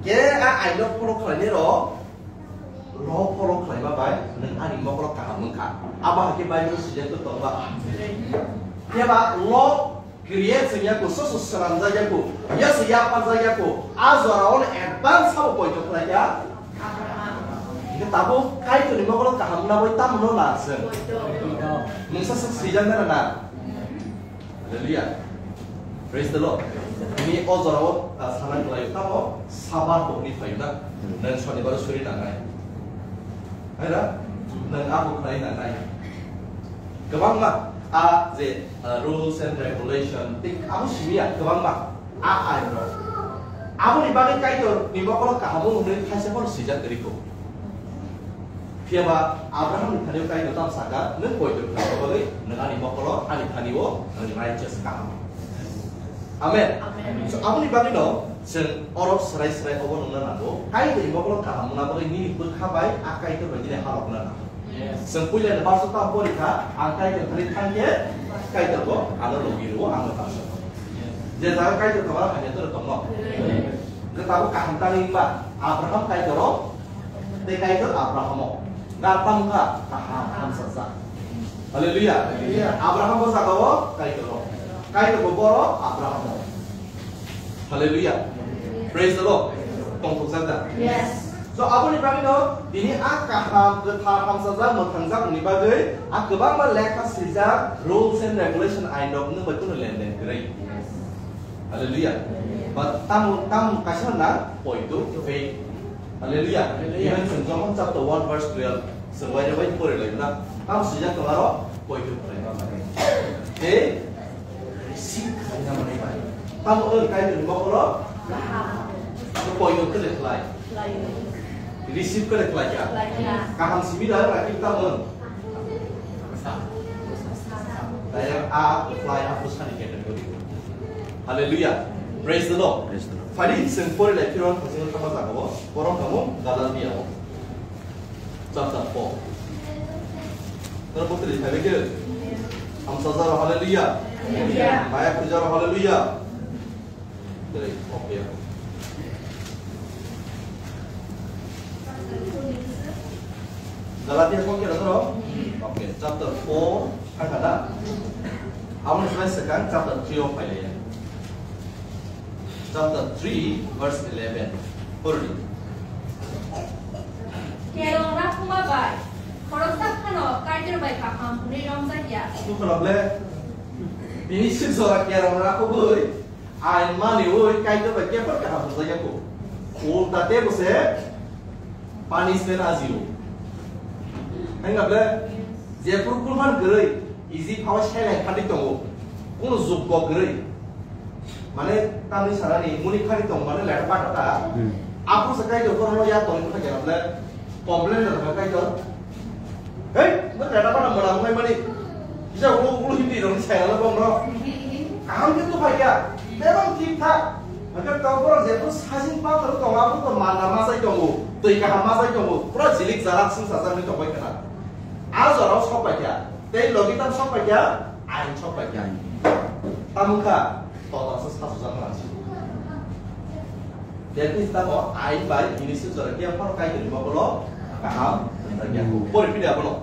Khe a aino follow khlainai rok, lo follow khlaima bai nwng ani mokolo kaham wngkha. Abo hai khe Bible swijak tongba. Phiya ba lo Create chwng yaku, soso swnamjak yaku, yaso yapharjak yaku, a jorao no advance sabo poito khlai kha. Hingke tabuk Kaitorni mokolo kaham naboi tamo no na chwng. Mungsa swk swijak nana na. Hallelujah. Praise the Lord. Bini o jorao, ah, sana khlaio tamo Sabat bokni phaio na. Nang Shonibar suri nangnai. Hai da? Nang abu khlai nangnai. Kwbangma, a je, uh, rules and regulation, tei abo simi ya, kwbangma, a ain rok. Aboni bagwi Kaitor ni mokolo kaham wng hwnwi thaisa phano swijak kwrwi kho. Phiya ba Abraham ni thani o Kaitor tamo saka, "Nwng poito khlaina bagwi nwng ani mokolo, ani thani o nwng righteous kaham." Amen. Amen. So, aboni bagwi no, chwng oro swrai swrai obo nungna nango. Kaitor ni mokolo kaham wngna bagwi nini bwkha bai a Kaitor bai nini halokna nango. Yes. Chwng puila ni verse o tamo pori kha, ang Kaitor thani thang khe, Kaitor bo ano logi rwo, ano tamo. Yes. Je jaga Kaitor tongo, ang Kaitor tongo. Yes. Hwnkhe tabuk kaham tangwi wngba, Abraham Kaitor o, tei Kaitor Abraham o. Ga tamo kha, kaham, hamsajak. Hallelujah. Hallelujah. Abraham bo saka o, Kaitor o. Kaitor bo boro, Abraham o. Hallelujah. Praise the Lord. Tongthokjak da? Yes. So, aboni bagwi no, tini a kaham, kwthar, hamsajak, mwthangjak ni bagwi, a kwbangma lekha swijak, rules and regulation, ain rok nwng bai kunu lenden kwrwi. Hallelujah. But tamo, tamo kaisa na, poito, faith. Hallelujah. Hallelujah. Even chwng John chapter one verse twelve, chwng waida bai pori lai na. Tamo swijak tong aro, poito khlai ma bai. Tei receive khlai na mani bai. Tamo oi kai ni mokolo. Poito khlai khlai. Receive khlai khlai ya. Kaham simi da rakhi tamo. Daya a khlai a pusani category. Hallelujah. Praise the Lord. Praise the Lord. Phari chwng pori lai phirwan phasing thama jaga o. Borok kamo Galatia o. Chapter four. Tara putri thaibe ke? Hamsajaro hallelujah. Hallelujah. Maya pujaro hallelujah. Dai, okay. Galatia kok kira toro? Okay, chapter four, thangkha da? Aboni slai swkang chapter three o phailaiya. Chapter three, verse eleven. Pordi. Kerong rakhuma bai, khoroksa phano Kaitor bai kaham hwnwi romjakya. Nukho na ble? Bini sik jora kerong rakhugwi, ain maniwi Kaitor bai kepar kaham hwnjakya kho. Ulta tei bo se punishment ajio. Hwnga ble, jephuru kulphan kwrwi, easy phawa sai lai khadi tongo. Kunu jukko kwrwi. Mane, tamni sarani muni khadi tongo, mane, leta pata ta. Hmm. Aphuru se Kaitor korono ya tongwi kha kena ble, complain da kha Kaitor. Hei, mo leta pata mona mo mai mani. Kisa ulo, ulo hindi rong sai la bom ro. Kaham khe tu phai kya. Bebang thik thak. Hake tokborok jephru sajing pathor tongo, aphuru to manna masai tongo, twi kaham masai tongo, pura jilik jalak swngchar jagwi tongbai khna. A jorao sok pai kha, tei logi tam sok pai kha, ain sok pai kha. Tamo kha, total se sajujak mansi. That means tamo ain bai bini se jora khe phano Kaitorni mokolo kaham. Pori phidi abono.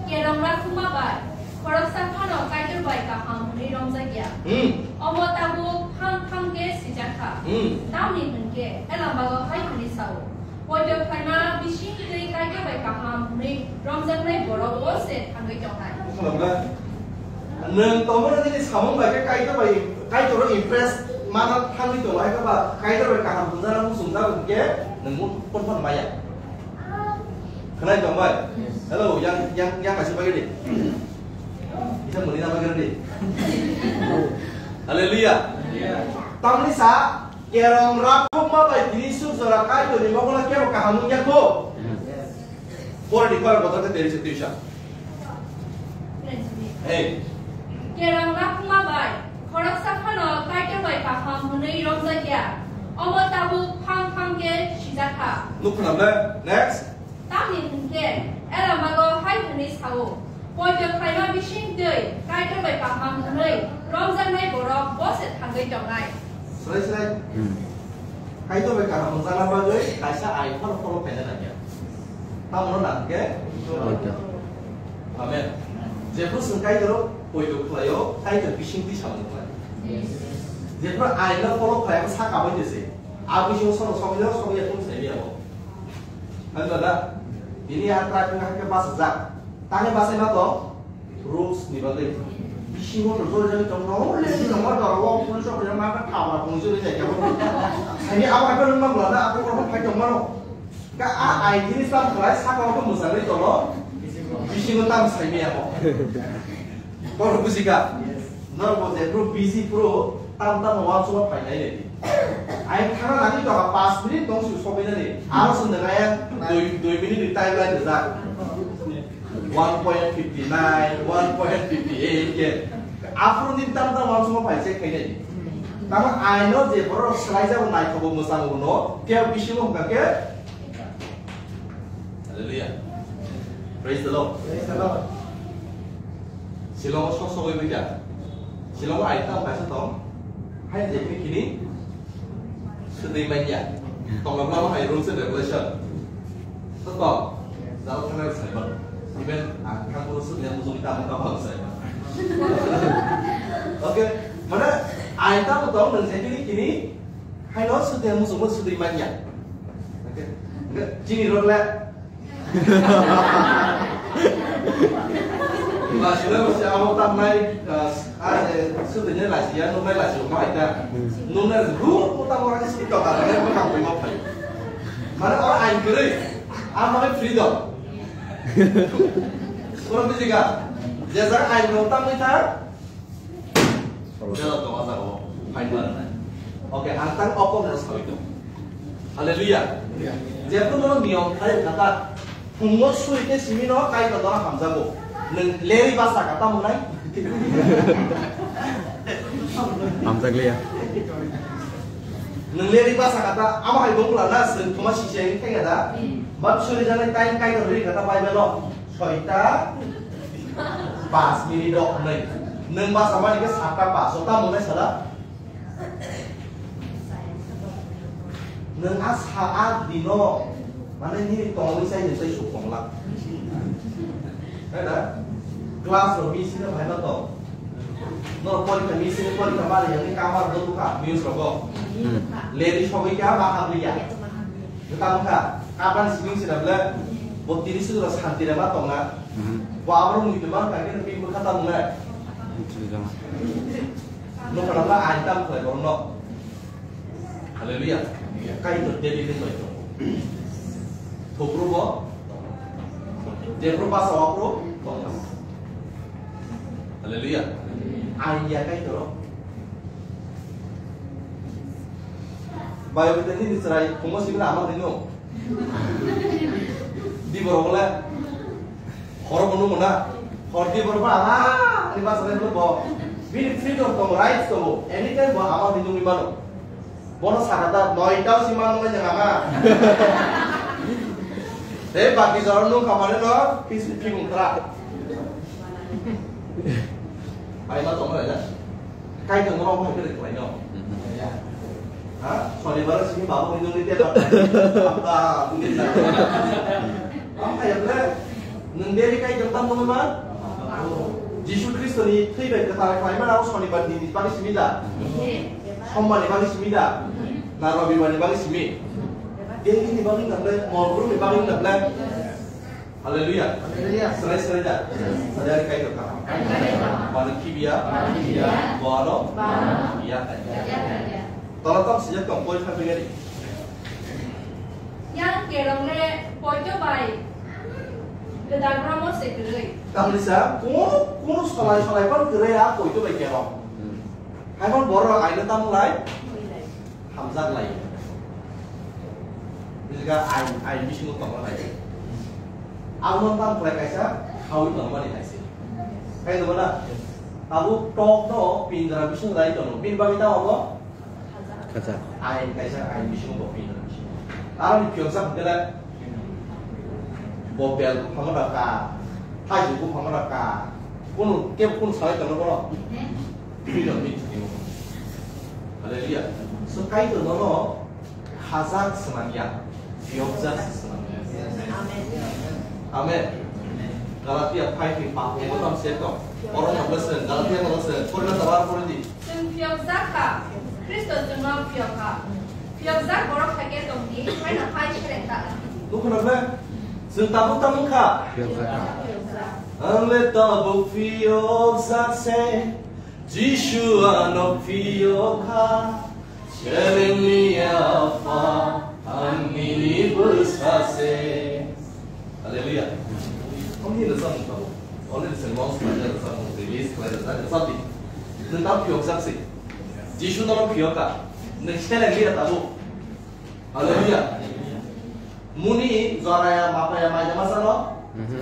Kerong rakhuma bai, khoroksa phano Kaitor bai kaham hwnwi romjakya. Hmm. Omo tabuk phang phang khe sijak kha. Hmm. Tamni hwn khe, Elambago hai hwnwi sao, "Poito khlaima bising twi Kaitor bai kaham hwnwi romjaknai borok bo se thangwi tongnai." Khulumkha. Nwng tongmani nini samung bai khe Kaitor bai, Kaitoro impress mana thangwi tongo, hai khe ba Kaitor bai kaham hwnjana muchungjak hwn khe nwng phano maya. Khwnai tong bai? Yes. Hello, yang, yang, yang kaisa bagwi di. Isa muni na bagwi di. Hallelujah. Hallelujah. Tamni sa, kerong rakhuma bai tini sur jora Kaitorni mokolo kebo kaham wngya kho. Yes. Pore di kor kotor te teri se tuisa. Hey. Kerong rakhuma bai, khoroksa phano Kaitor bai kaham hwnwi romjakya. Omo tabuk phang phang khe sijak kha. Nuk khna ble? Next. Tamni hwn khe, Elambago hai hwnwi sao, "Poito khlaima bising twi Kaitor bai kaham hwnwi romjaknai borok bo se thangwi tongnai." Srai srai. Hmm. Kaitor bai kaham hwnjakna bagwi kaisa ain phano follow khaina nangya. Tamono nang khe? Poito. Amen. Jephru chwng Kaitoro poito khlaio, Kaitor bising twi samung khlai. Yes. Jephru ain no follow khlai, abo sa kabui de se. A bisingo sono sokya, sokya tong sai abo. Hwnba da, bini a truck wngkha khe bachajak. Tani bachaima tong? Rules ni bagwi. Bisingo to jori jani tong no, le ni no ma doro o police officer ma ka thabra police ni jai kabo. Sani abo ka nang ma bla na, abo ko phai tong mano. Ka a ain ni sam khlai saka o to mwchangwi tong no. Bisingo tam sai mi abo. Kok buji kha? Norok bo je bro busy bro, tam tam uansukma phainai re. Aing thangna nangwi tongkha, panch minute tong su sopinani. Aro se nwngnai ang dui, dui minute ni time line rijak. One point fifty nine, one point fifty eight khe. Aphuru nini tam tam uansukma phai check khainai. Tamo aino je borok swlaijago naithogo mwchango no, khe bisingo hwnkha khe Hallelujah. Praise the Lord. Praise the Lord. Shillong o sok sogwi bwkha. Shillong o aita kaisa tong. Hai je kini kini sudai manya. Tong lama hai rules and regulation. Tetap dalam kenal cyber. Even angkang pun sudah yang musuh kita angkang bangsa. Oke, mana aita tong dan je kini kini hai no sudah musuh sudah manya. Oke. Chini rok le. Lachila bo se abo tamnai, ah, ah, eh, sudine lachia, nungnai lachio ma ita. Nungnai ru ko tamo ra sini to ka ne ko kam ko phai. Mane ora ain kwrwi. Amane freedom. Kono bujikha. Je jaga ain no tamwi thang. Jela tongo jaga o, phaina rwnai. Oke, ang tang okon no sawi tong. Hallelujah. Jepno no niyom khai kata, phungo sui ke simi no kai to dona hamjago. Nung leri basa kata munai. Hamjak liya. Nung leri basa kata, amo hai bongla na sung thoma sisi ai thengya da. Bak suri jana time kai to ri kata Bible no. Soita, pas minit dok nai. Nung basa mani ke sata pas, sota mung nai sala. Nung a sa a dino, Mane nini tongwi chai ni tei suk tongla. Hai da? Class ro missing no bhai ma tong. No porikha missing porikha mari yang ni kamar do ka news rogo. Hmm. Leri sogwi ka ma habliya. Tamo kha, kapan sini sini bela, bo tiri sudra santi rema tonga. Mhm. Bo abro mui tuma kage na pin bukha tamo na. Itu jangan. No kana la ai tam khlai borno. Hallelujah. Kai to David ni to. Thopro bo. Jepro basa wakro. Hallelujah. Ai ya kai to. Bayo kita ni serai, kumo sibila ama dino. Di borok le hor bono mona. Hor di borok ba, ah, ni basa le bo. Bini freedom tongo, rights tongo. Anytime bo ama dino ni mano. Bono sakata noita si mano le jang ama. Dei baki jora nung kamane no, pis pimung tra. Ai ma tongo ya. Kai tongmo rok hai khe khlai no. Ha? Sonibar sini babu ni nungni teta. Apa? Mungkin tak. Apa ya bre? Nung deri kai tong tam tong ma? Jisu Kristo ni thwi bai kwthar khlai ma rok sonibar ni bagwi simi da. Sombar ni bagwi simi da. Na robibar ni bagwi simi. Deri ni bagwi na bre, mol brum ni bagwi na bre. Hallelujah. Hallelujah. Serai serai da. Serai kai to ka. Bani kibiya. Bani kibiya. Bano. Bano. Ya kai. Ya kai. Tola tam sejak tong poi kha bigari. Yang kerong le poito bai. Gedagramo se kerei. Tamni sa, kuno, kuno salai salai pan kerei a poito bai kerong. Hmm. Hai pan borok aina tam lai. Hamjak lai. Bisika ain, ain bisingo tongma lai. Abo no tam khlai kaisa khaui tongmani hai se. Khai tongma na? Abo tok no pindra bising lai tongo. Bini bagwi tamo bo? Kacha. Ain kaisa ain bisingo bo pindra bisingo. Aro ni phiyoksa hwnkhe le bo bel buphang rok ka, thaichuk buphang rok ka. Kunu kebo kunu salai tongno bono. Freedom ni thani mo. Hallelujah. So Kaitor nono khajak swnam ya, phiyokjak swnam ya. Amen. Galatia five ni pa, ebo tam se to. Oro no blesen, Galatia no blesen, pori na tabar pori di. Chwng phiyokjak kha, Khristo chwngno phiyok kha. Phiyokjak borok hai khe tong di, haino hai sereng ta. Nukho na ble? Chwng tabuk tamo kha. Phiyokjak kha. Ang le tabuk phiyokjak se. Jisu ano phiyokha, selengni Apha, ang nini bwsa se. Hallelujah. Ang nini rwchapmung tabuk. Already se launch khlaijak rwchapmung, release khlaijak rwchapdi. Nwng tamo phiyokjak se. Jisu nono phiyokha. Nwng selengni ya tabuk. Hallelujah. Muni joraya mapaya maida masano. Mhm.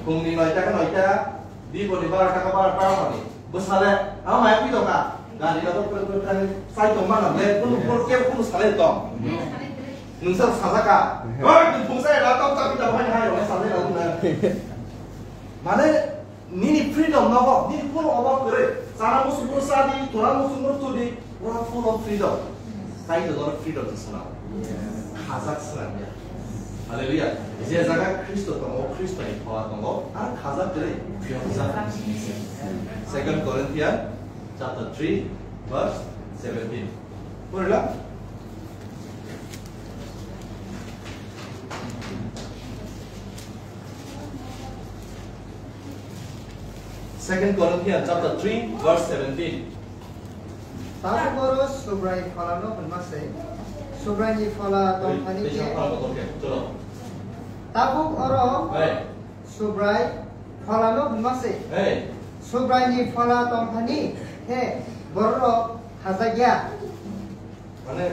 Phungni noita khe noita. Diboni bara taka bara para mani. Bwsale, ama maya pui tongkha. Gari na bok bok bok bok sai tong mana le, kunu kunu kebo kunu sale tong. Nungsa sajaka. Oi, nung phungsa ya, tong tong tong hai hai sale na nung na. Mane, nini freedom nogo, nini kunu obab kwrwi. Sana musu musu sadi, tora musu musu di. Oro full of freedom. Kaitor oro freedom se swnam. Khajak swnam ya. Hallelujah. Je jaga Khristo tongo, Khristo ni phola tongo, ar khajak kwrwi phiyokjak. Second Corinthians chapter three, verse seventeen. Pori la? Second Corinthians chapter three, verse seventeen. Tabuk oro Subrai pholano hwnma se, Subraini phola tongthani khe. Tabuk oro Subrai pholano hwnma se, Subraini phola tongthani khe bororok khajak ya. Mane,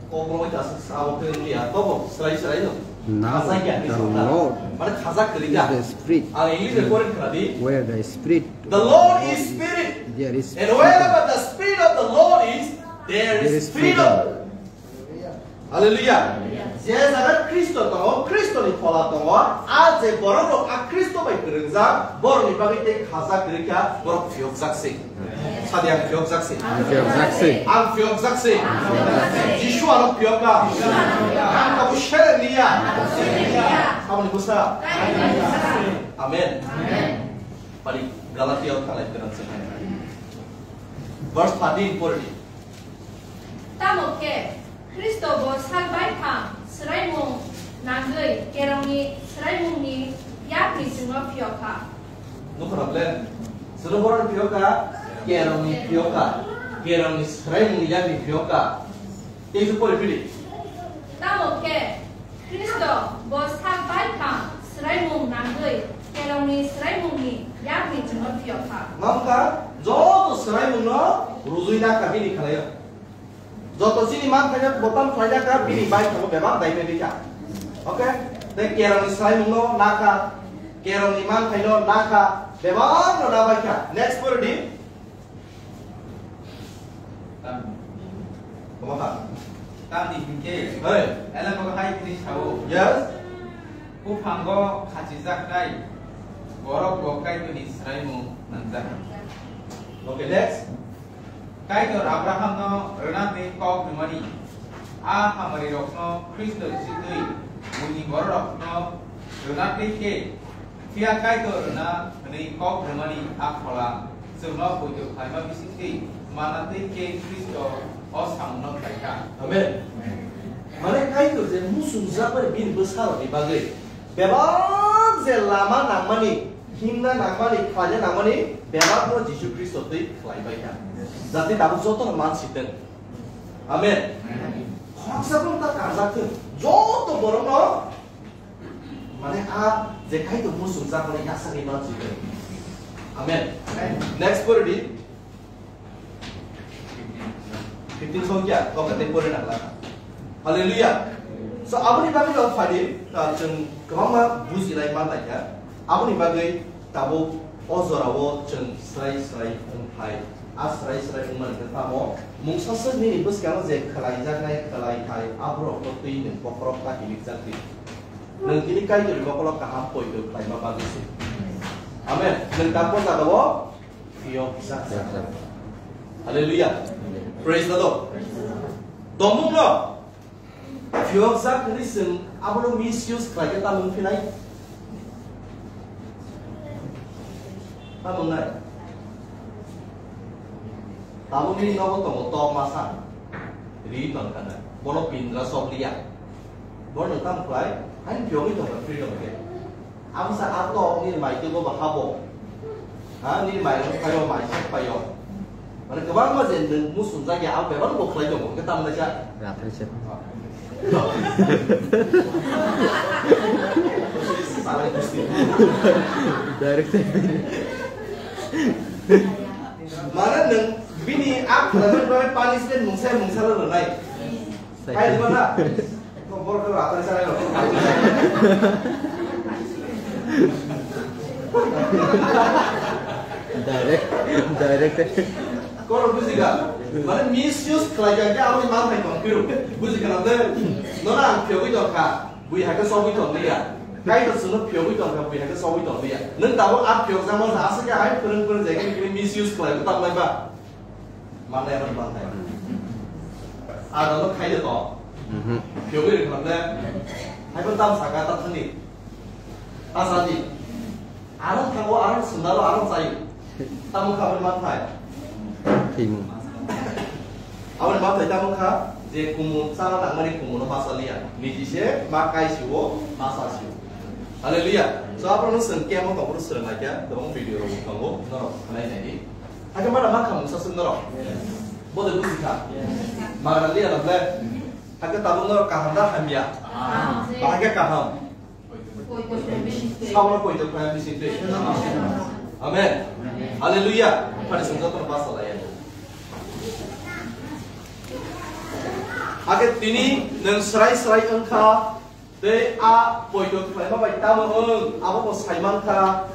kokno bai ta sa, sa, o khe ya, kobo, srai, srai no. Now khajak ya, the Lord mane, khajak kwrwi ya. Is the Spirit. Ang English le pore khna di. Where the Spirit The Lord is Spirit. There is And freedom. Wherever the Spirit of the Lord is, there is freedom. Hallelujah. Je jaga Khristo tongo, Khristo ni Tongo, a je borok rok a Khristo bai kwrwngjak, borok ni bagwi tei khaja kwrwi kha, borok phiyokjak se. Sadi ang phiyokjak se. Ang phiyokjak se. Ang phiyokjak se. Jisu ano phiyok kha. Ang tabuk seleng liya. Aboni bwsa. Amen. Pari Galatia o thanglai kwrwng se. Verse thirteen pori di. Tamo khe Khristo bo sak baithang swraimung nangwi kerongni swraimungni yakni chwngno phiyok kha. Nukho na ble? Sono borokni phiyok kha, kerongni phiyok kha, kerongni swraimungni yakni phiyok kha. Tei su pori phiri. Tamo khe Khristo bo sak baithang swraimung nangwi kerongni swraimungni yakni chwngno phiyok kha. Mamkha joto swraimungno rujui nakha bini khwlaio. Joto chini manthaino botam khlaijak kha bini baithango bebak dai bai kha. Okay? Tei kerongni swraimungno nakha, kerongni manthaino nakha, bebakno nabai kha. Next pori di. Tam. Tamo kha. Tamni hinkhe. Hey. Elamo hai hwnwi sao. Yes. Buphango khachijaknai borok bo Kaitorni swraimung nangjak. Okay, next. Kaitor Abrahamno rwna tei kok rwmani a hamari rokno Khristo chitwi buini bororokno rwna tei khe Phiya Kaitor rwna hwnwi kok rwmani a phola chwngno poito khlaima bisingtwi manna tei khe Khristo o samungno khlai kha. Amen. Mane Kaitor je muchungjakmani bini bwsarokni bagwi bebak je lama nangmani, himna nangmani, khlaina nangmani bebakno Jisu Khristo twi khlai bai kha. Jati tabuk jotono man sitwng. Amen. Khoroksa bo ta kanjak thung. Joto borokno Mane a je Kaitor muchungjak mani yasakni mansi khe. Amen. Next pori di. Fifteen songkya, kok tei pori nang la. Hallelujah. So aboni bagwi no phadi, ah, chwng kwbangma bujinai manlai kha. Aboni bagwi tabuk o jorao chwng srai srai wngthai. A srai srai wngmani khe tamo mungsa swk nini bwskango je khwlaijaknai khwlai thai, aborokno twi nwng bokhorok ta hilikjak di. Nwng tini Kaitorni mokolo kaham poito khlaima bagwi se. Amen. Nwng tabuk jagao phiyokjak. Hallelujah. Praise the Lord. Tongmungno phiyokjak hwnwi chwng abono misuse khlai khe tamo wng phinai? Tamo wngnai? Tabukni nogo tongo tok masa. Ri tongkha na. Bono pindra sok liya. Bono tamo khlai? Hain phiyogwi tongkha freedom khe. Amsa a tok nini mai twibo bo habo. Ha, nini mai rok phaio, mai sak phaio. Mane kwbangma je nwng muchungjak ya, ang bebak bo khlai tongo, hwnkhe tamo naisa? Raphai se. Direct. Mane nwng bini a khlaimani bagwi punishment mungsa mungsa rwnai. Hai, di mana? Kok bor kau apa di sana, lo? Direct, direct. Koro buji ga? Mane misuse khlai kha khe aboni manthai tong phiro. Buji kha na de? Nona ang phiyogwi tong kha. Bui hakhe sogwi tong liya. Kaitor chwngno phiyogwi tong kha, bui hakhe sogwi tong liya. Nwng tabuk a phiyokjakma sa aswk khe hai phwrwng phwrwng jai khe misuse khlai tong lai ba. Manai aboni manthai. Adamno khaide to. Mhm. Phiyogwi rwkha le. Haibo tam saka ta thani. Ta sadi. Arang thango, arang sundalo, arang sayo. Tamo kha aboni manthai. Thimung. Aboni manthai tamo kha je kumun chana nangmani kumunno masa liya. Niji se ma kai siwo, masa siwo. Hallelujah. So abono chwng kemo tongphuru swrwng lai kha, kwbang video rok tongo, norok khnai nai di. Hakhe mana ma kha mungsa swk norok? Yes. Bo de buji kha? Yes. Magna liya rok le? Hakhe tabuk norok kaham da hamya? Kaham. Bahai khe kaham? Poito khlai bisi twi. Sabono poito khlai bisi twi. Amen. Hallelujah. Phani swngjak phano basa laya. Hakhe tini nwng srai srai wngkha, tei a poito khlaima bai tamo wng, abo bo saimankha.